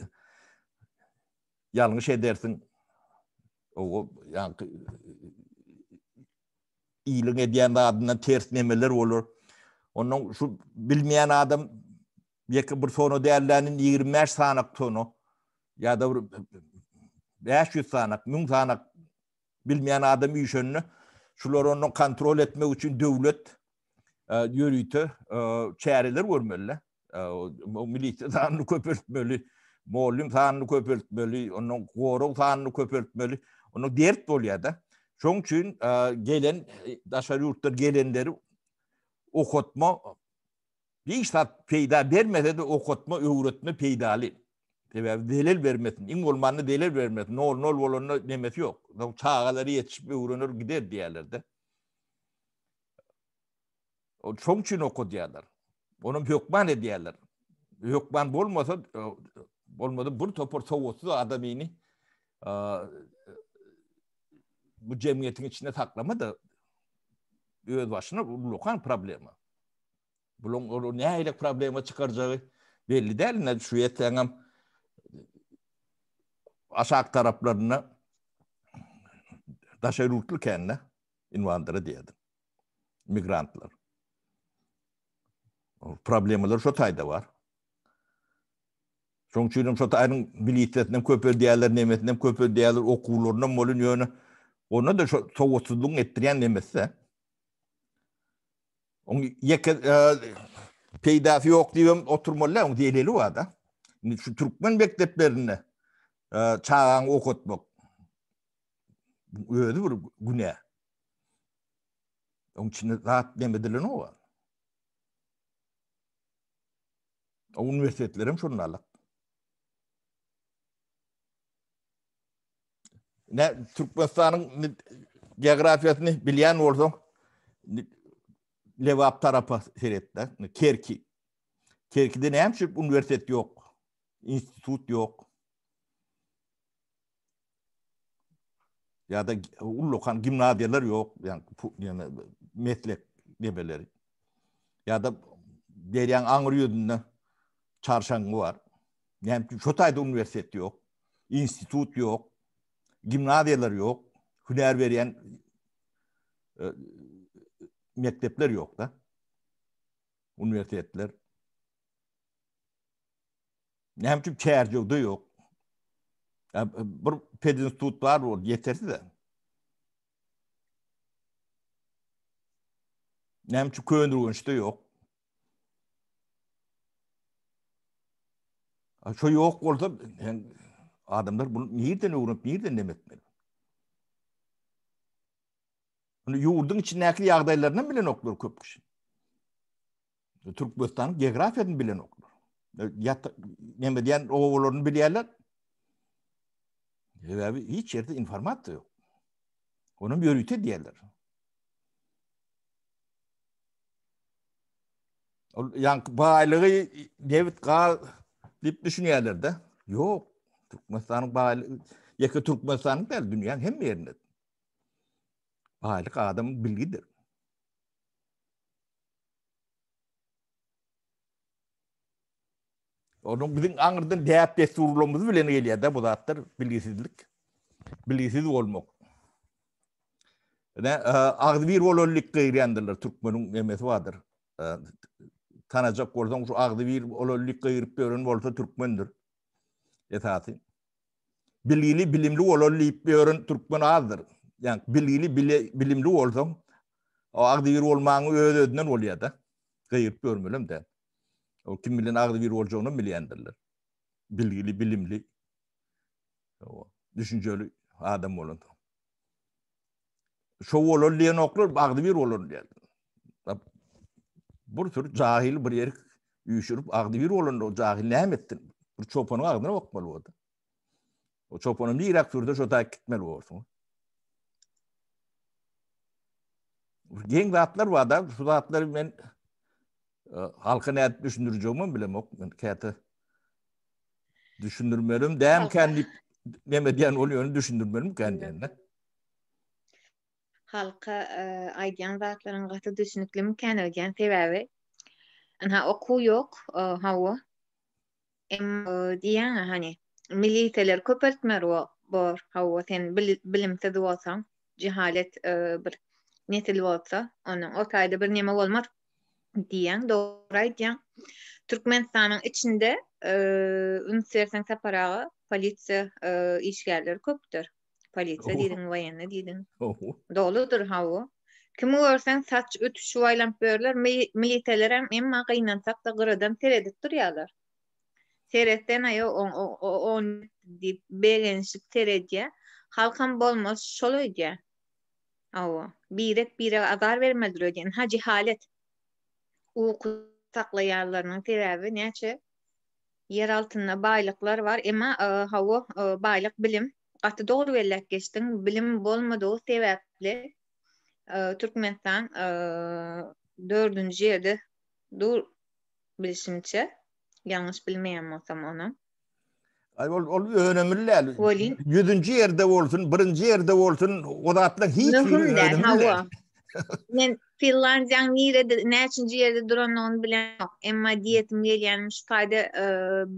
ýalňyş edersiň. O ýaňky iliň edýän zadyndan ters nemeler bolar. Ondan şu bilmeýän adam ýeke bir tona dällänin 25 sanak tona ýa-da bir 500 sanak, 1000 sanak bilmeýän adam üýşende şular ondan kontrol etmek üçin döwlet e, ýörite e, çäreler görmeli. Milisiýa sanyny köpeltmeli, mugallym sanyny köpeltmeli, ondan gorag sanyny köpeltmeli. Onda dert bolýar-da. Şoň üçin gelen daşary ýurtdan gelenleri okatma hiç zat peýda bermese-de okatma, öwretme peýdaly. Sebäbi zelel bermesin, iň bolmanda zelel bermesin. Nol-nol bolanda nemesi ýok. Çagalary ýetişip öwrener gider diýýärler-de. Şoň üçin okadýarlar. Onam hökman edýärler. Hökman bolmasa e, Bolmady bir topar sowatsyz adamyny bu jemgyýetiň içinde saklama da öz başyna ullakan problema. Bulaň ol nähili problema çykarjagy belli däl. Ine şu ýetseňem aşak taraplarynda daşary ýurtly kände inwandara diýýärdi. Migrantlar. Problemalar şo taýda bar. Şoň üçin hem şo taýyň milisiýasyny hem köpeldýärler, nemesini hem köpeldýärler, okuwlaryny hem bolun ýöne onda da şo sowatsyzlygyň etdirýän nemesi. Oň ýeke e, peýdasy ýok diýip oturmaly däl, oň zeleli bar-da. Indi şu türkmen mekdeplerinde e, çagaňy okatmak özi bir günä. Oň içinde zat neme edilenok. O uniwersitetler hem şonda alak. Ne Türkmenistanyň geografiýasyny bilýän bolsaň, Lebap tarapa seret-de, Kerki. Kerkide näme üçin uniwersitet ýok? Institut ýok. Ýa-da ullakan gimnaziýalar ýok, ýagny meslek nemeleri. Ýa-da derýaň aňry ýüzünde çarşaňňy bar. Näme üçin şo taýda uniwersitet ýok, institut ýok, gimnaziýalar ýok, hünär berýän e, mekdepler ýok-da. Uniwersitetler. Näme üçin Çärjewde ýok? Bir pedinstitut bar, ol ýetersiz. Näme üçin Köneürgençde ýok? Şo ýok bolsa, adamlar bunu nirden öwrenip, nirden neme etmeli? Bunu ýurduň içindäki ýagdaýlaryny bilenoklar köp kişi. Türkmenistanyň geografiýasyny bilenoklar. Ýat neme diýen obalaryny bilýärler. Sebäbi hiç ýerde informasiýa ýok. Onam ýörite diýerler. Ol ýaňky baýlygy nebit, gaz diýip düşünýärler-de. Ýok. Türkmenistanyň baýlygy ýeke Türkmenistanyň däl, dünýäň hemme ýerinde. Baýlyk adamyň bilgidir. Onuň biziň aňyrdan däp-dessurlarymyz bilen gelýär-de bu zatlar, bilgisizlik. Bilgisiz bolmak. Ne, agzybir bolanlyk gygyrýandyrlar, türkmeniň nemesi bardyr. Tanajak bolsaň şu agzybir bolanlyk gygyryp ýören bolsa türkmendir. Esasy. Bilgili, bilimli bolan diýip ýören türkmen azdyr. Ýa bilgili, bilimli bolsaň, o agzybir bolmagyň öz-özünden bolýar-da. Gygyryp ýörmelem däl. O kim bilen agzybir boljagyny bilýändirler. Bilgili, bilimli, düşünjeli adam bolansoň. Şo bolan diýenoklar, agzybir bolan diýýär. Bir sürü jahil bir ýere üýşürip agzybir bolanda o jahil näme etsin? Bir çopanyň agzyna bakmaly boldy. O çopany niräk sürde şo taýyk gitmeli borsuň. Geň zatlar bar da, şu zatlary men e, halka nädip düşündirjegimi bilemok. Men käte düşündirmelim dämkän diýip neme diýen bolýar, düşündirmelim kän diýende. Halka e, aýdýan zatlaryň gaty düşüniklimikän öýdýän sebäbi ynha okuw ýok, e, hawa. Emma diýýäň hany milisiýalar köpeltmer bor, hawa sen bilimsiz bolsaň, jehalet e, bir nesil bolsa, onuň o taýda bir neme bolmaz diýýäň, dogry aýdýaň. Türkmenistanyň içinde e, üns berseň Sapar aga, polisiýa e, işgärleri köpdür. Polisiýa diýdiň, woýenny diýdiň. Doludyr hawa. Kimi görseň saç ötüşip aýlanyp ýörler, milisiýalar hem emma gynansak-da gyradan seredip durýarlar. Seretsen aýo on diýip begenişip seredýär. Halkam bolmaz şol öýdýär. Hawa, birek-birege azar bermelidir öýdýän. Ha jehalet. Uky saklaýanlarynyň sebäbi näçe Ýer altynda baýlyklar bar, emma hawa, baýlyk bilim. Gaty dogry belläp geçdiň. Bilim bolmadygy sebäpli Türkmenistan dördünji ýerde dur bilşimçe. Ýalňyş bilmeýän bolsam onam. Ay ol ol önemli däl. Ýüzünji ýerde bolsun, birinji ýerde bolsun, o zatlar hiç biri önemli däl. Men Finlandiýanyň nirede, näçinji ýerde duranyny bilemok. Emma diýesim gelýänim şu taýda e,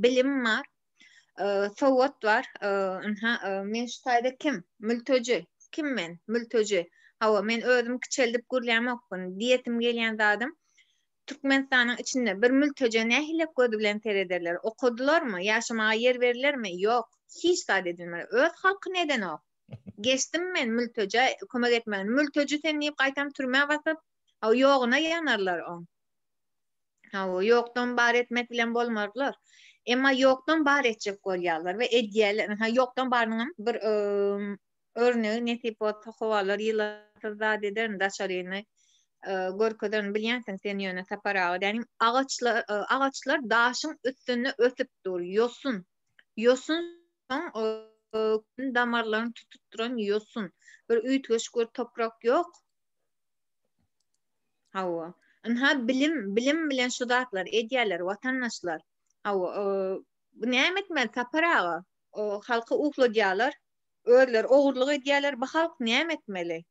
bilim bar, e, sowat bar. E, ynha, men şu taýda kim? Mülteji. Kim men? Mülteji. Hawa, men özüm kiçeldip gürlämok bunu. Diýesim gelýän zadym Türkmenistanyň içinde bir mültejä nähilek göz bilen serederler? Okadylarmy? Ýaşamaga ýer berilermi? Ýok. Hiç zat edilmez. Öz halky nedenok? Geçdim men mültejä kömek etmegini. Mülteji sen diýip gaýtam türmä basyp, ýoguna ýanarlar oň. Hawa, ýokdan bar etmek bilen bolmazlar. Emma ýokdan bar etjek bolýarlar we edýärler. Ha, ýokdan barynyňam bir örnegi nesip bolsa howalar ýylasyz zat ederin daşaryny görkezerin bilýänsiň sen ýöne Sapar aga dänim agaçlar agaçlar daşyň üstünde ösüp dur ýosun ýosun soň damarlaryny tutup duran ýosun bir üýtgeşik bir toprak ýok hawa ynha bilim bilim bilen şu zatlary edýärler watandaşlar hawa bu näme etmeli Sapar aga halky ukladýarlar Özleri ogurlyk edýärler, bu halk näme etmeli?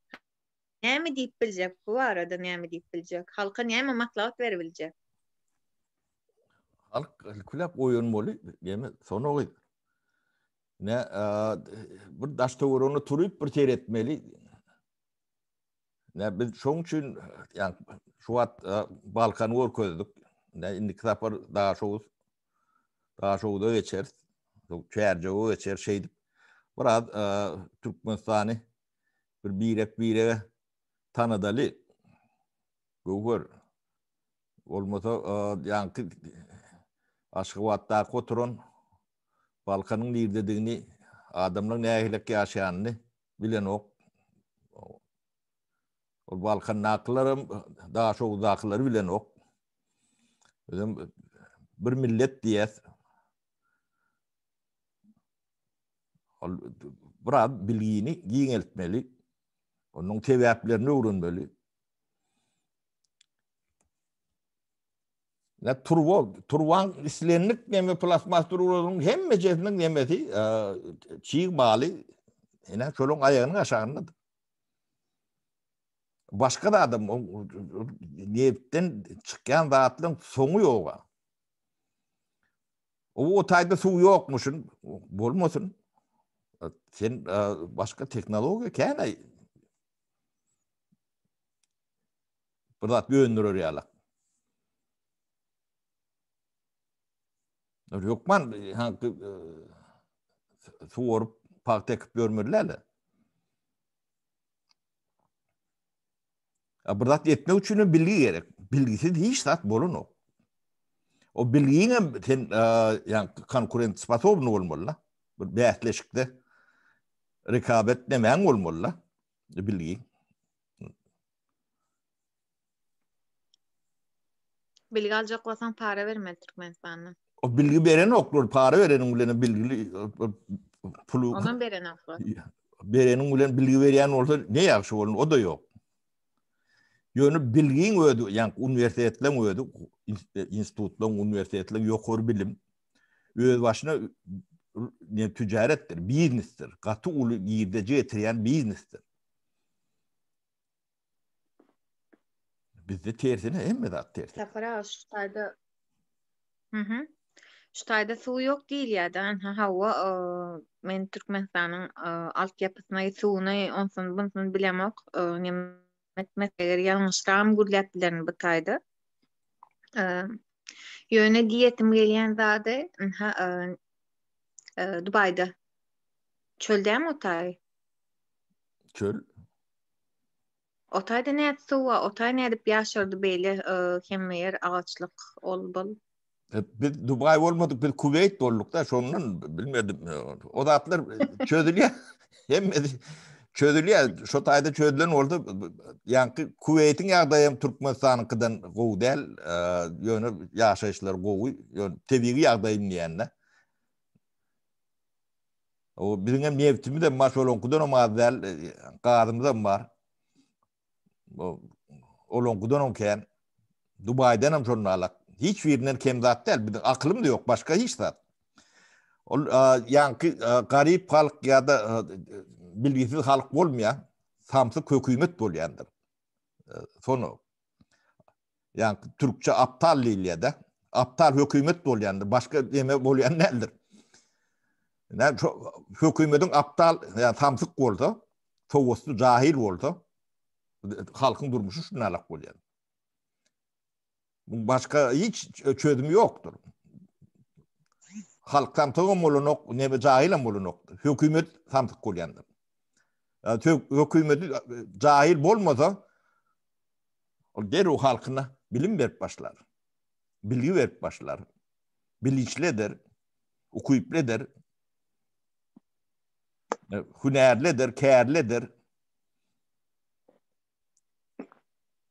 Näme diýip biljek bu barada näme diýip biljek? Halka näme maslahat beribiljek? Halk külep oýanmaly, ýeme sonogy. Ne bir daş töweregine turup bir seretmeli. Ne biz şoň üçin ýa şu wagt Balkany görkezdik. Ne indiki sapar Daşoguz Daşoguza geçeris. Çärjewe geçer şeýdip. Biraz Türkmenistany bir birek-birege tanadaly. Göwher. Bolmasa ýaňky Aşgabatdaky oturan Balkanyň nirdedigini, adamlaryň nähilek ýaşaýanyny bilenok. Ol Balkandakylaram, Daşoguzdakylary bilenok. Özem bir millet diýýäs. Ol biraz bilgini giňeltmeli. Onuň sebäplerini öwrenmeli. Ne turba, turbaň islendik neme plastmas turbalaryň hemmejesiniň nemesi e, çig maly ene şolaryň aýagynyň aşagyndadyr. Başga da adam nebitden çykýan zatlaryň soňy ýok. O o taýda suw ýokmuşyn, bolmasyn. Sen e, başga tehnologiýa kän Bir zat öndürer ýaly. Hökman haňky e, suwaryp pagta ekip ýörmeliler. Bir zat etmek üçin hem bilgi gerek. Bilgisiz hiç zat bolanok. O bilgiň hem sen e, ýa konkurent sposobny bolmaly. Bir bäsleşikde rekabet nemäň bolmaly bilgi. Bilgi aljak bolsaň para bermeli Türkmenistanda. O bilgi berenoklar, para bereniň bilen bilgili pulu. Onam berenoklar. Bereniň bilen bilgi berýän bolsa ne ýagşy bolun, o da ýok. Ýöne bilgiň özi, ýa uniwersitetleriň özi, institutlaryň, uniwersitetleriň ýokary bilim öz başyna ne ticaretdir, biznesdir. Gaty uly girdeji getirýän biznesdir. Bizde tersine hemme zat tersine. Sapar aga şu taýda Mhm. Şu taýda suw ýok diýilýär-de. Ha hawa, men Türkmenistanyň altyapysyny, suwuny, onsuny, bunsuny bilemok. Neme eger ýalňyşsam gürläp bilerin bu taýda. Ýöne diýesim gelýän zady, ha Dubaýda çöl dämi o taý? Çöl. O taýda nädip suw bar, o taý nädip ýaşardy beýle hemme ýer agaçlyk ol bul. Biz Dubaý bolmadyk, biz Kuweýt bolduk da, şondan bilmedim. O zatlar çözülýär. Hemmesi çözülýär. Şo taýda çözülen bolsa, ýaňky Kuweýtiň ýagdaýy hem Türkmenistanyňkydan gowy däl. Ýöne ýaşaýyşlary gowy. Ýöne tebigy ýagdaýym diýende. O biziň hem neftimiz hem bar, şolaňkydan hem az däl, gazymyz hem bar. Olaňkydan hem kän. Dubaýdan hem şonda alak. Hiç birinden kem zat däl. Biziň akylymyz ýok, başga hiç zat. Ol ýaňky garyp halk ýa-da bilgisiz halk bolmaýar, samsyk hökümet bolýandyr. Soňra ýaňky türkçe aptal diýilýär-de. Aptal hökümet bolýandyr, başga neme bolýan däldir. Näme şu hökümetiň aptal, ýa samsyk bolsa, sowatsyz jahil bolsa, halkyň durmuşy şunalak bolýar. Başga hiç çözümi ýokdur. Halk samsygam bolanok, neme jahilam bolanok. Hökümet samsyk bolýandyr. Hökümeti jahil bolmasa, ol derrew halkyna bilim berip başlar. Bilgi berip başlar. Bilinçli eder, ukyply eder, hünärli eder, kärli eder.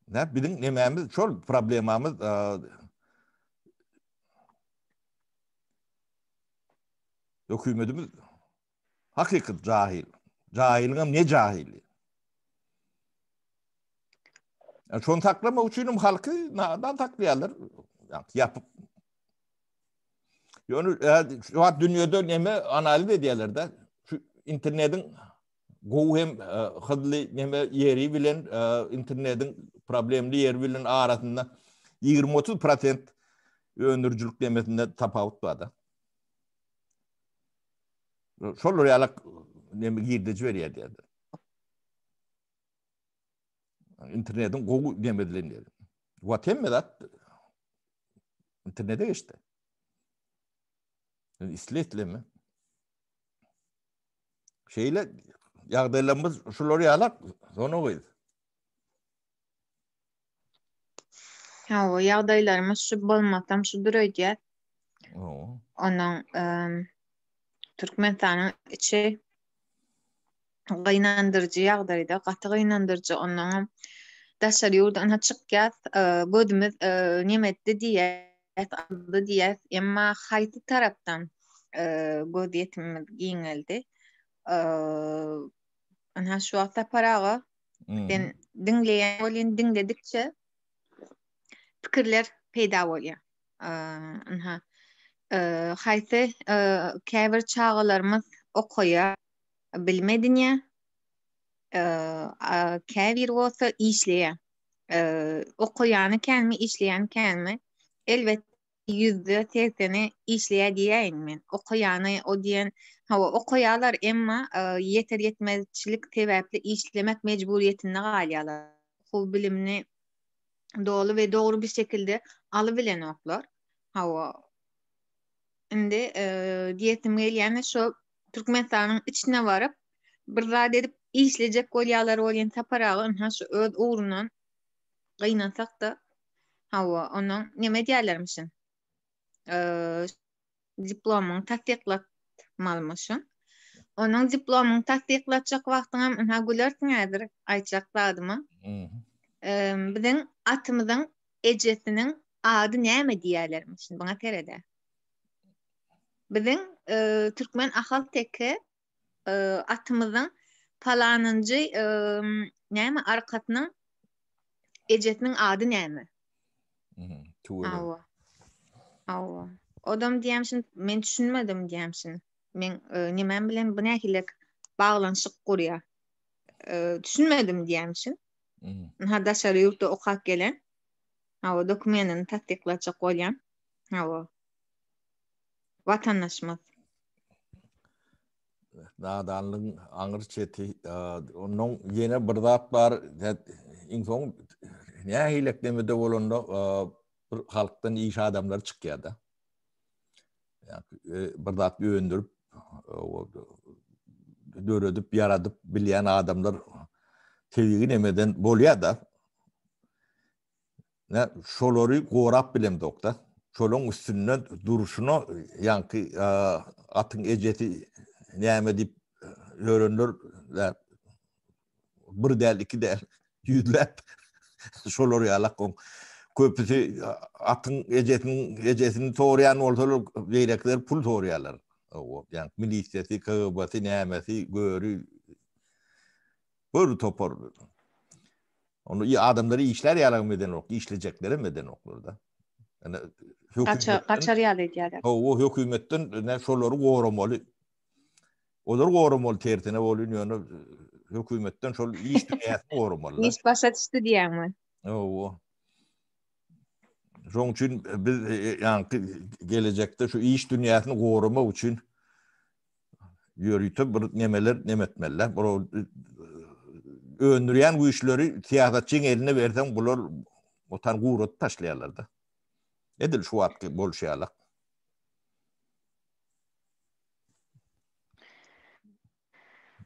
Ne biziň nemämiz şol problemamyz hökümetimiz hakyky jahil. Jahiliň hem ne jahili? Şony saklamak üçin hem halky nadan saklaýarlar. Ýapyp. Ýöne şu wagt dünýede neme analiz edýärler-de. Şu internetiň gowy hem hyzly neme ýeri bilen internetiň problemli ýeri bilen arasynda 20-30 prosent öndürijilik nemesinde tapawut bar-da. Şol ýaly neme girdeji berýär diýýärler. Internetiň gowy neme edilen ýeri. Wagt hemme zat internete geçdi. Isle isleme. Şeýle ýagdaýlarymyz şular ýalak, sona gyz. Hawa, ýagdaýlarymyz şu bolmasam şudur öýdýär. Hawa. Onuň Türkmenistanyň içi gynandyryjy ýagdaýda, gaty gynandyryjy. Onnoňam daşary ýurda ynha çykýas, gözümiz neme etdi diýýäs, aldy diýýäs. Emma haýsy tarapdan gözýetimimiz giňeldi? Ynha şu wagt Sapar aga, sen diňleýän bolýan, diňledikçe pikirler peýda bolýar. Ynha haýsy käbir çagalarymyz okaýar, bilim edinýär. Käbiri bolsa işleýär. Okaýany känmi, işleýäni känmi? Elbetde, ýüzde segseni işleýär diýäýin men. Okaýany o diýen, hawa, okaýarlar, emma ýeter-ýetmezçilik sebäpli işlemek mejburyýetinde galýarlar. Okuw bilimini doly we dogry bir şekilde alybilenoklar. Hawa, indi diýesim gelýäni şo Türkmenistanyň içine baryp, bir zat edip işlejek bolýarlar welin Sapar aga ynha şu öz ugrundan gynansak-da, hawa, onnoň neme edýärlermişin? Diplomyňy tassyklatmalymyşyn. Onuň diplomyňy tassyklatjak wagtyňam ynha gülersiň häzir aýtjak zadyma. Biziň atymyzyň ejesiniň ady näme diýýärlermişin, buňa sered-ä. Biziň türkmen ahal teke atymyzyň palanynjy näme arkasynyň ejesiniň ady näme? Tüweleme. Hawa. Odam diýemşin, men düşünmedim diýemşin. Men nemem bilen bu nähili baglanyşyk gurýar? Düşünmedim diýemşin. Ha daşary ýurtda okap gelen. Hawa, dokumentini tassyklatjak bolýan. Hawa. Watandaşymyz. Nadanlygyň aňyr çeti, onnoň ýene bir zat bar, iň soň nähilek nemede bolanda bir halkdan iş adamlary çykýar-da. Bir zat öndürip, döredip, ýaradyp bilýän adamlar tebigy nemeden bolýar-da. Nä şolary gorap bilemzokda. Şolaň üstünden durşuna ýaňky atyň ejesi näme diýip ýörenler bir däl, iki däl, ýüzläp şolar ýalak oň köpüsi atyň ejesiniň ejesini soraýan bolsalar, beýlekiler pul soraýarlar. Ýaňky milisiýasy, KGB-si, nämesi, göri bir topar. Onu adamlary işlär ýalagam edenok, işlejeklerem edenoklar-da. Ýani Gaça, gaçar ýaly edýärler. Hawa, hökümetden ne şolary goramaly. Olary goramaly tersine bolýan ýöne hökümetden şol iş dünýäsini goramaly. Iş başa düşdi diýýäňmi? Hawa. Şoň üçin biz ýaňky gelejekde şu iş dünýäsini goramak üçin ýörite bir nemeler neme etmeliler. Bir öndürýän güýçleri syýasatçyň eline berseň bular otan guradyp taşlaýarlar-da. Edil şu wagtky bolşy ýaly.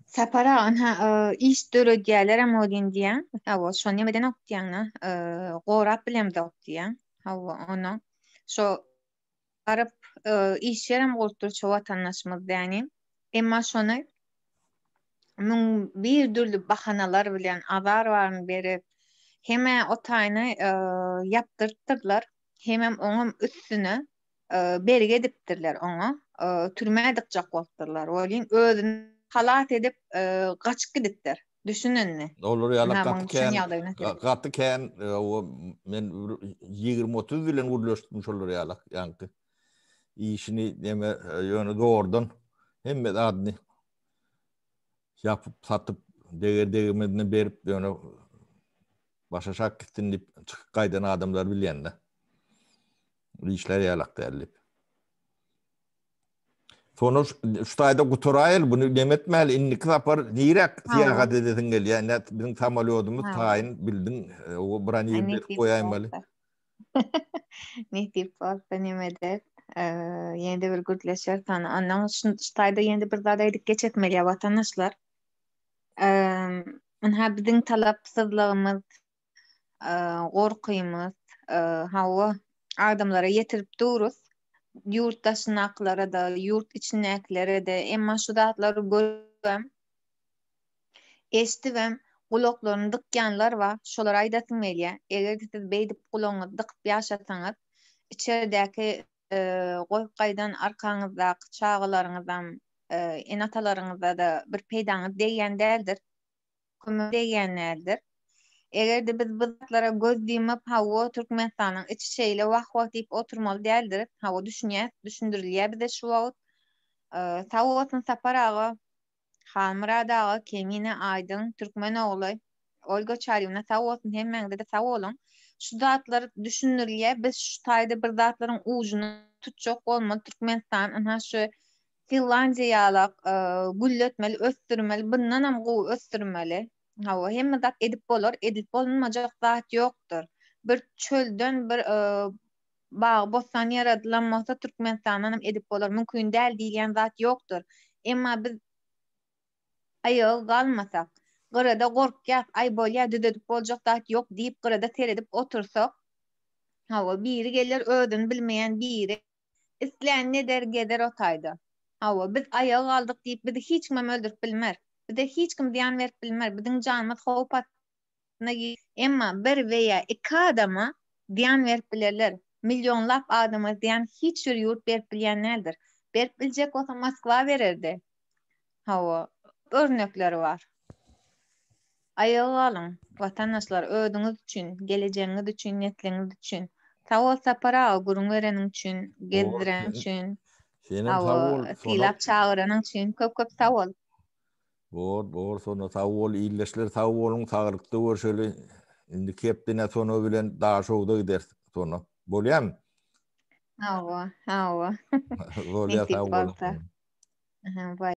Sapar aga ynha iş döredýälerem welin diýýäň. Hawa, şony neme edenok diýýäň-ä. Gorap bilemzok diýýäň. Hawa, onuň şo baryp iş ýerem gurupdyr şo watandaşymyz däni. Emma şony 1001 dürli bahanalar bilen azar baryny berip, hem-ä o taýyny ýapdyrypdyrlar, hemem oňam üstüne bergi edipdirler oňa, türmä dykjak bolupdyrlar. Welin özüni halas edip gaçyp gidipdir. Düşün indi. Olar ýaly gaty kän, gaty kän, men 20-30 bilen gürleşdim şolar ýaly, ýaňky işini neme ýöne zordan hemme zadyny ýapyp satyp deger degmezini berip ýöne başa şak gitsin diýip çykyp gaýdan adamlar bilýän-de. Işler ýalak däl diýip. Sonuç şu taýda gutaraýyl, bunu neme etmäli, indiki sapar niräk syýahat edesiň gelýär? Ine biziň samolýodymyz taýyn, bildiň, e, o bronirli edip goýaýmaly. Nesip bolsa neme eder. Ýene-de bir gürleşeris ana. Ondan şu taýda ýene-de bir zat aýdyp geçesmeli watandaşlar. Ynha biziň talapsyzlygymyz gorkymyz, hawa, adamlara ýetirip durus. Ýurt daşyndakylara-da, ýurt içindäkilere-de, emma şu zatlary görübem, eşidibem gulaklaryny dykýanlar bar, şolara aýdasym gelýär, eger-de siz beýdip gulagyňyzy dykyp ýaşasaňyz, içeridäki goýup gaýdan arkaňyzdaky çagalaryňyzam, ene-atalaryňyza-da bir peýdaňyz degýän däldir. Kömek degýän däldir. Eger-de biz bu zatlara göz ýumup, hawa, Türkmenistanyň içi şeýle wah-wah diýip oturmaly däldiris. Hawa, düşünýäs, düşündirilýär bize şu wagt. Sag bolsun Sapar aga, Halmyrat aga, Kemine, Aýdyň, Türkmen ogly, Olga Çaryýewna sag bolsun, hemmäňize-de sag boluň. Şu zatlar düşündirilýär, biz şu taýda bir zatlaryň ujuny tutjak bolmaly. Türkmenistan ynha şu Finlandiýa ýalak gülletmeli, ösdürmeli, bundanam gowy ösdürmeli. Hawa, hemme zat edip bolar, edilip bolunmajak zat ýokdur. Bir çölden bir bagy-bossan ýaradylan bolsa, Türkmenistandanam edip bolar. Mümkin däl diýilýän zat ýokdur. Emma biz aýaga galmasak, gyrada gorkýas, aý bolýa, düzedip boljak zat ýok diýip gyrada seredip otursak, hawa, biri geler özüni bilmeýän biri Islänini eder, gezer o taýda. Hawa, biz aýaga galdyk diýip, bizi hiç kimem öldürip bilmer. Bize hiç kim zyýan berip bilmer. Biziň janymyz howp astyna gir. Emma bir we ýa iki adama zyýan berip bilerler. Millionlap adama zyýan hiç bir ýurt berip bilýän däldir. Berip biljek bolsa Moskwa bererdi. Hawa, örnekleri bar. Aýaga galyň, watandaşlar, özüňiz üçin, gelejegiňiz üçin, nesliňiz üçin. Sag bol Sapar aga gürrüň bereniň üçin, gezdireniň üçin. Senem sag bol. Sylap çagyranyň üçin köp köp sag bol. Bor, bor Sona sag bol, ildeşler sag boluň, saglykda görşeli. Indiki hepde Sona bilen Daşogza gideris Sona. Bolýamy? Hawa, hawa. Bolýar, sag boluň. Aha, bay.